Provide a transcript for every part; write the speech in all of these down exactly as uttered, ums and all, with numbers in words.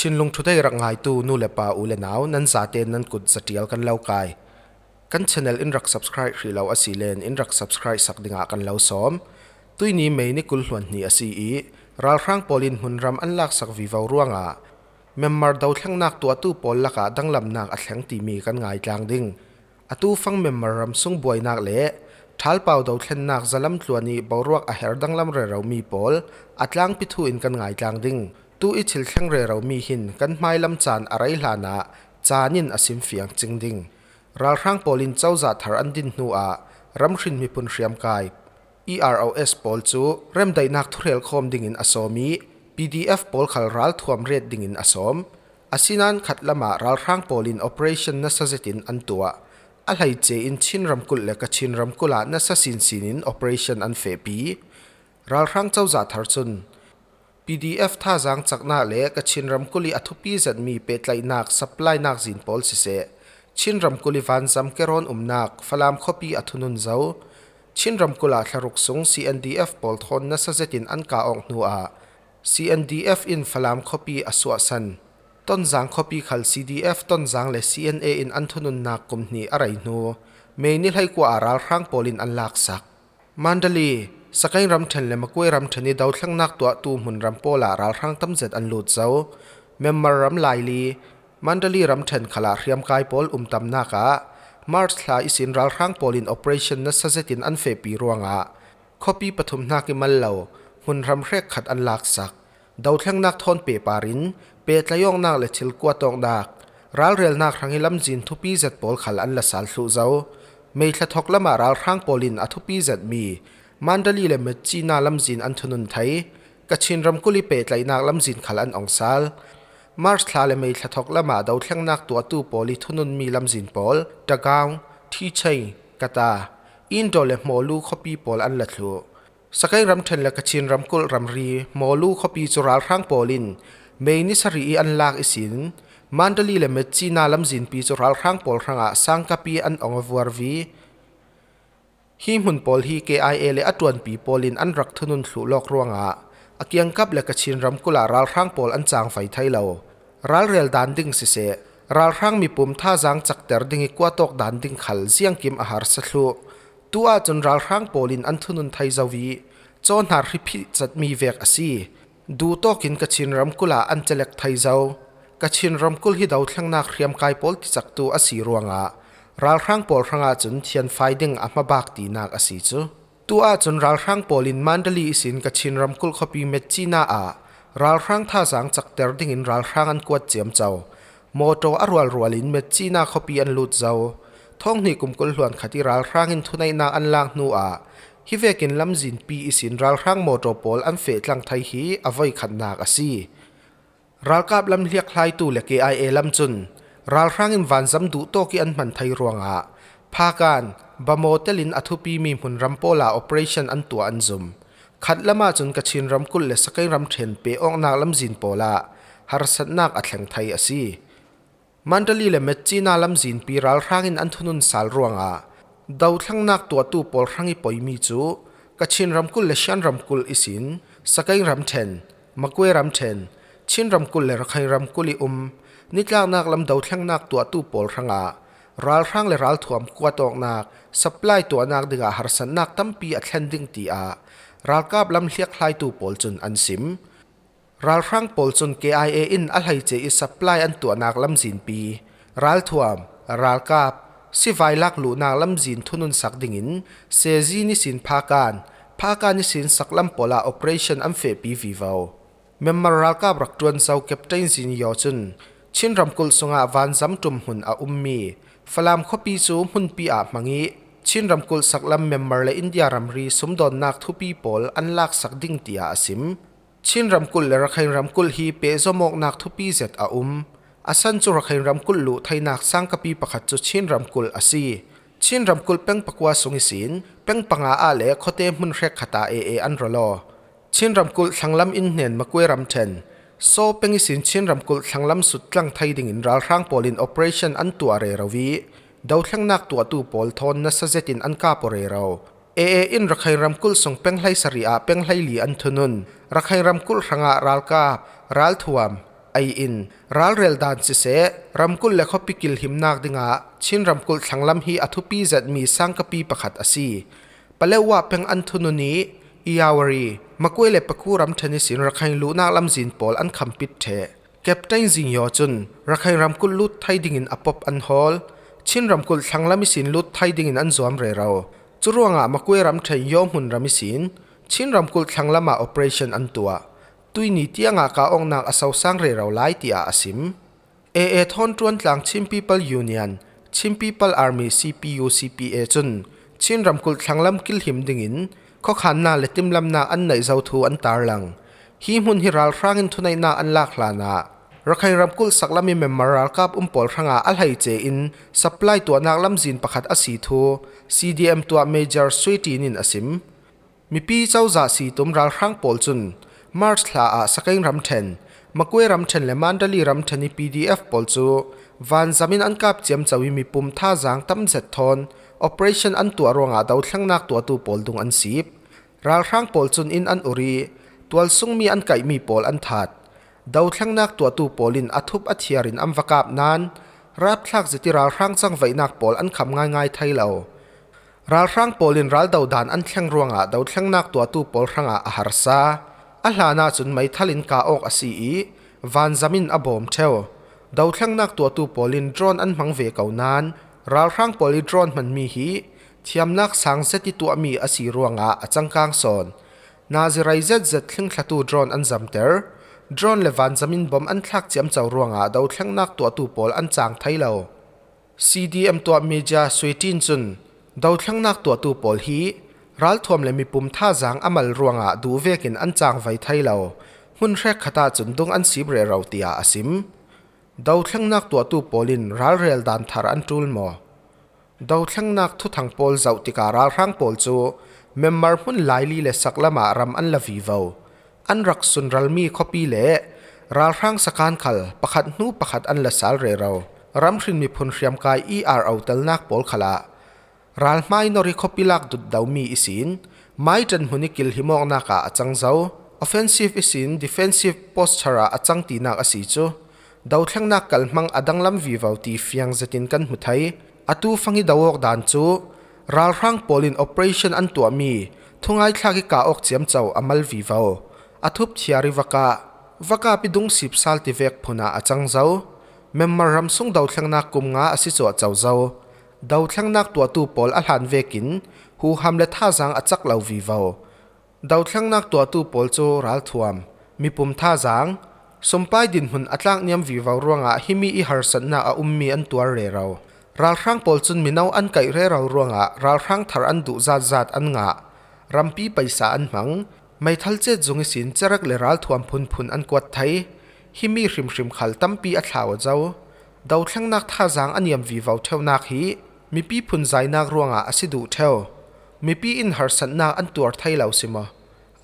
Chinlung Today rak ngaitu nu le pa, u le nau, nan zate nan kut zatial kan lo kai. Kan channel in rak subscribe hrih lo a si len in rak subscribe sak dingah kan lo sawm. Tuini May ni kul hluan hnih a si i, ralhrang pawl in hmunram an laksak vivo ruangah Myanmar dothlengnak tuahtu pawl lakah danglamnak a thleng timi kan ngaitlang ding. Atu fang Myanmar ram sung buainak le thalpau dothlennak zalam tluan i boruak a her danglam reromi pawl a tlangpi thu in kan ngaitlang ding. Tu i thil thleng reromi hin kan hmailam caan a rei hlanah caan in a simfiang cing ding. Ralhrang pawl in cozah thar an din hnuah ramhrin miphun hriamkai, E R O S pawl cu remdaihnak thuhrel khawm dingin a sawm i, P D F pawl khal ralthuam ret dingin a sawm. Asinain khat lamah ralhrang pawl in operation nasa zetin an tuah. A hleice in Chin ramkulh le Kachin ramkulh ah nasa sinsin in operation an fehpi. Ralhrang cozah thar cun P D F thazaang caknak le Kachin ramkulh i a thupi zetmi pehtlaihnak supplynak zin pawl siseh, Chin ramkulh i vanzam kerawn umnak Falam khuapi a thunun zo. Chin ramkulh ah thlaruk sung C N D F pawl thawn nasa zetin an kah awk hnuah C N D F in Falam khuapi a suahsan. Tonzang khuapi khal C D F Tonzang le C N A in an thununnak kum hnih a rei hnu, May ni hleikua ah ralhrang pawl in an laksak. Mandalay, Sakaing ramṭhen le Magway ramṭhen i dothlengnak tuahtu hmunram pawl ah ralhrang tamzet an lut zo. Myanmar ram Laili, Mandalay ramṭhen khalah hriamkai pawl umtamnak ah March thla ihsin ralhrang pawl in operation nasa zetin an fehpi ruangah khuapi pathum hnak i mal lo hmunram hrekkhat an laksak. Dothlengnak thawn pehpar in pehtlaih awknak le thil kuat awknak, ralrelnak hrang i lamzin thupi zet pawl khal an la sal thluh zo. May thla thawk lamah ralhrang pawl in a thupi zetmi Mandalay le Myitkyina lamzin an thunun thei. Kachin ramkulh i pehtlaihnak lamzin khal an ong sal. March thla le May thla thawk lamah dothlengnak tuahtu pawl i thununmi lamzin pawl Tagaung, Thicheng, Kata, Indo le Mawlu khuapi pawl an la thluh. Sakaing ramṭhen le Kachin ramkulh ramri Mawlu khuapi cu ralhrang pawl in May ni sarih i an lak ihsin Mandalay le Myitkyina lamzinpi cu ralhrang pawl hrangah sangkap i an ong a vuarvi. Hi hmun pawl hi K I A le a ṭuanpi pawl in an rak thunun thluh lawk ruangah a kiangkap le Kachin ramkulh ah ralhrang pawl an cangfai thei lo. Ralrel dan ding siseh, ralhrang mipum thazaang cakter ding i kuat awk dan ding khal ziangkim a harsa thluh. Tu ahcun ralhrang pawl in an thunun thei zo i cawhnar hri phih catmi vek a si. Duhtawk in Kachin ramkulh ah an celek thei zo. Kachin ramkulh hi dothlengnak hriamkai pawl ticaktu a si ruangah ralhrang pawl hrangah cun thianfai ding a hmabak tinak a si cu. Tu ahcun ralhrang pawl in Mandalay ihsin Kachin ramkulh khuapi Myitkyina ah ralhrang thazaang cakter dingin ralhrang an kuat ciamco. Mawṭaw a rualrual in Myitkyina khuapi an lut zo. Thawng hnih kum kul hluan khat i ralhrang in thuneihnak an lak hnuah hi vekin lamzinpi ihsin ralhrang mawṭaw pawl an feh tlang thei hi a voikhatnak a si. Ralkap lam hliakhlaitu le K I A lam cun ralhrang in vanzam duhtawk i an hman thei ruangah Phakan, Bamaw telin a thupimi hmunram pawl ah operation an tuah an zum. Khat lamah cun Kachin ramkulh le Sakaing ramṭhen peh awknak lamzin pawl ah harsatnak a thleng thei a si. Mandalay le Myitkyina lamzinpi ralhrang in an thunun sal ruangah dothlengnak tuahtu pawl hrang i poimi cu Kachin ramkulh le Shan ramkulh ihsin Sakaing ramṭhen, Magway ramṭhen, Chin ramkulh le Rakhine ramkulh i um nitlaknak lam dothlengnak tuahtu pawl hrangah ralhrang le ralthuam kuat awknak, supply tuahnak dingah harsatnak tampi a thlen ding tiah ralkap lam hliakhlaitu pawl cun an sim. Ralhrang pawl cun K I A in a hleice i supply an tuahnak lamzinpi, ralthuam, ralkap, sivai lak luhnak lamzin thununsak dingin Sezi nisin Phakan, Phakan nisin saklam pawl ah operation an fehpi vivo. Myanmar ralkap rak ṭuan zo Captain Zin Yaw cun Chin ramkulh sungah vanzam ṭum hmun a ummi Falam khuapi cu hmunpi ah hmang i Chin ramkulh saklam Myanmar le India ramri sumdawnnak thupi pawl an laksak ding tiah a sim. Chin ramkulh le Rakhine ramkulh hi pehzom awknak thupi zet a um. A san cu Rakhine ramkulh luh theinak sangkapi pakhat cu Chin ramkulh a si. Chin ramkulh peng pakua sung ihsin peng panga ah le khuate hmun hrekkhat ah A A an ra law. Chin ramkulh thlanglam in hnen Magway ramṭhen Saw peng ihsin Chin ramkulh thlanglam sut tlang thei dingin ralhrang pawl in operation an tuah rero i dothlengnak tuahtu pawl thawn nasa zetin an kap aw rero. A A in Rakhine ramkulh sung peng hleisarih ah peng hleili an thunun. Rakhine ramkulh hrangah ralkap, ralthuam, Ei in, ralrel dan siseh, ramkulh le khuapi kilhimnak dingah Chin ramkulh thlanglam hi a thupi zetmi sangkapi pakhat a si. Paletwa peng an thunu ni, Irrawaddy, Magway le Pokot ramṭhen ihsin Rakhine luhnak lamzin pawl an khampit ṭheh. Captain Zheng Yaw cun Rakhine ramkulh lut thei dingin a pop an hawl. Chin ramkulh thlanglam ihsin lut thei dingin an zuam rero. Curuangah Magway ramṭhen Yaw hmunram ihsin Chin ramkulh thlanglamah operation an tuah. Tuihni tiangah kah awknak a sosang rero lai, tiah a sim. A A thawn ṭuan tlang Chin People Union, Chin People Army, C P U, C P A cun Chin ramkulh thlanglam kilhim dingin khuakhannak le timlamnak an neih zo thu an tarlang. Hi hmun hi ralhrang in thuneihnak an lak hlanah Rakhine ramkulh saklam i Myanmar ralkap um pawl hrangah a hleice in supply tuahnak lamzin pakhat a si thu C D M tuah Major Sui Tin in a sim. Mipi cozah si tum ralhrang pawl cun March thla ah Sagaing ramṭhen, Magway ramṭhen le Mandalay ramṭhen i P D F pawl cu vanzam in an kap ciamco i mipum thazaang tam zet thawn operation an tuah ruangah dothlengnak tuahtu pawl dung an sip. Ralhrang pawl cun inn an ur i tualsungmi an kaihmi pawl an that. Dothlengnak tuahtu pawl in a thup a thiar in an va kap nain rapthlak zet i ralhrang cangvaihnak pawl an kham ngaingai thei lo. Ralhrang pawl in raldo dan an thleng ruangah dothlengnak tuahtu pawl hrangah a harsa. A hlan ahcun meithal in kah awk a si i vanzam in a bawm ṭheu. Dothlengnak tuahtu pawl in drone an hmang ve ko nain ralhrang pawl i drone hmanmi hi thiamnak sang zet i tuahmi a si ruangah a cangkang sawn. Nazi rei zetzet thlingthlatu drone an zamter. Drone le vanzam in bom an thlak ciamco ruangah dothlengnak tuahtu pawl an cang thei lo. C D M tuah Major Sui Tin cun dothlengnak tuahtu pawl hi ralthuam le mipum thazaang a mal ruangah duh vekin an cangvai thei lo. Hmun hrekkhat ahcun dung an sip rero, tiah a sim. Dothlengnak tuahtu pawl in ralrel dan thar an ṭul maw? Dothlengnak thuthang pawl zoh tikah ralhrang pawl cu Myanmar hmun laili le saklam ah ram an la vivo. An rak sunralmi khuapi le ralhrang sakan khal pakhat hnu pakhat an la sal rero. Ramhrin miphun hriamkai i R O telnak pawl khalah ralhmai nor i khuapi lak dutdomi ihsin maiṭan hmun i kilhim awknak ah a cang zo. Offensive ihsin defensive posture ah a cang tinak a si cu. Dothlengnak kalhmang a danglam vivo ti fiang zetin kan hmu thei. Atu fang i do awk dan cu ralhrang pawl in operation an tuahmi thungaihthlak i kah awk ciamco a mal vivo. A thup thiar i va kah, va kap i dungsip sal tivek phun ah a cang zo. Myanmar ramsung dothlengnak kum nga a si cuahco zo. Dothlengnak tuahtu pawl a hlan vekin huham le thazaang a cak lo vivo. Dothlengnak tuahtu pawl cu ralthuam, mipum thazaang, sumpai dinhmun a tlakniam vivo ruangah himi i harsatnak a ummi an tuar rero. Ralhrang pawl cun mino an kaih rero ruangah ralhrang thar an duh zatzat an ngah. Rampi paisa an hmang, meithal cet zung ihsin cerek le ralthuam phunphun an kuat thei. Himi hrimhrim khal tampi a thlau a zo. Dothlengnak thazaang a niam vivo ṭheunak hi mipi phunzainak ruangah a si duh ṭheu. Mipi in harsatnak an tuar thei lo si maw?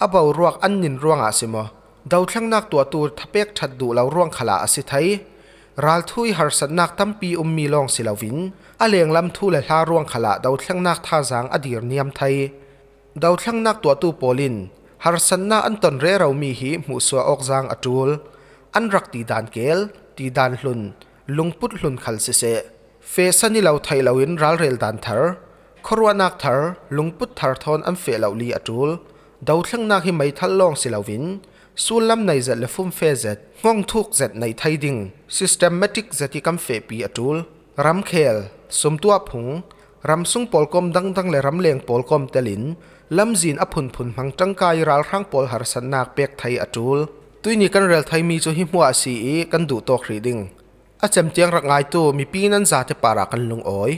A boruak an nin ruangah si maw? Dothlengnak tuahtu thapek ṭhat duh lo ruang khalah a si thei. Ralthu i harsatnak tampi ummi lawng si loin a lenglam thu le hla ruang khalah dothlengnak thazaang a dir niam thei. Dothlengnak tuahtu pawl in harsatnak an ton reromi hi hmuhsuah awk zaang a ṭul. An rak tidan kel, tidan hlun, lungput hlun khal siseh, fehsan i lo theih loin ralrel dan thar, khuaruahnak thar, lungput thar thawn an feh lohli a ṭul. Dothlengnak hi meithal lawng si loin sullam nei zet le fumfe zet, ngongthuk zet nei thei ding systematic zet i kan fehpi a ṭul. Ramkhel, sumtuah phung, ramsung pawlkom dangdang le ramleng pawlkom telin lamzin a phunphun hmang ṭangkai ralhrang pawl harsatnak pek thei a ṭul. Tuihni kan rel theimi cu hi hmuah a si i kan duhtawk hrih ding. A cem tiang rak ngaitu mipi nan zate parah kan lungawi.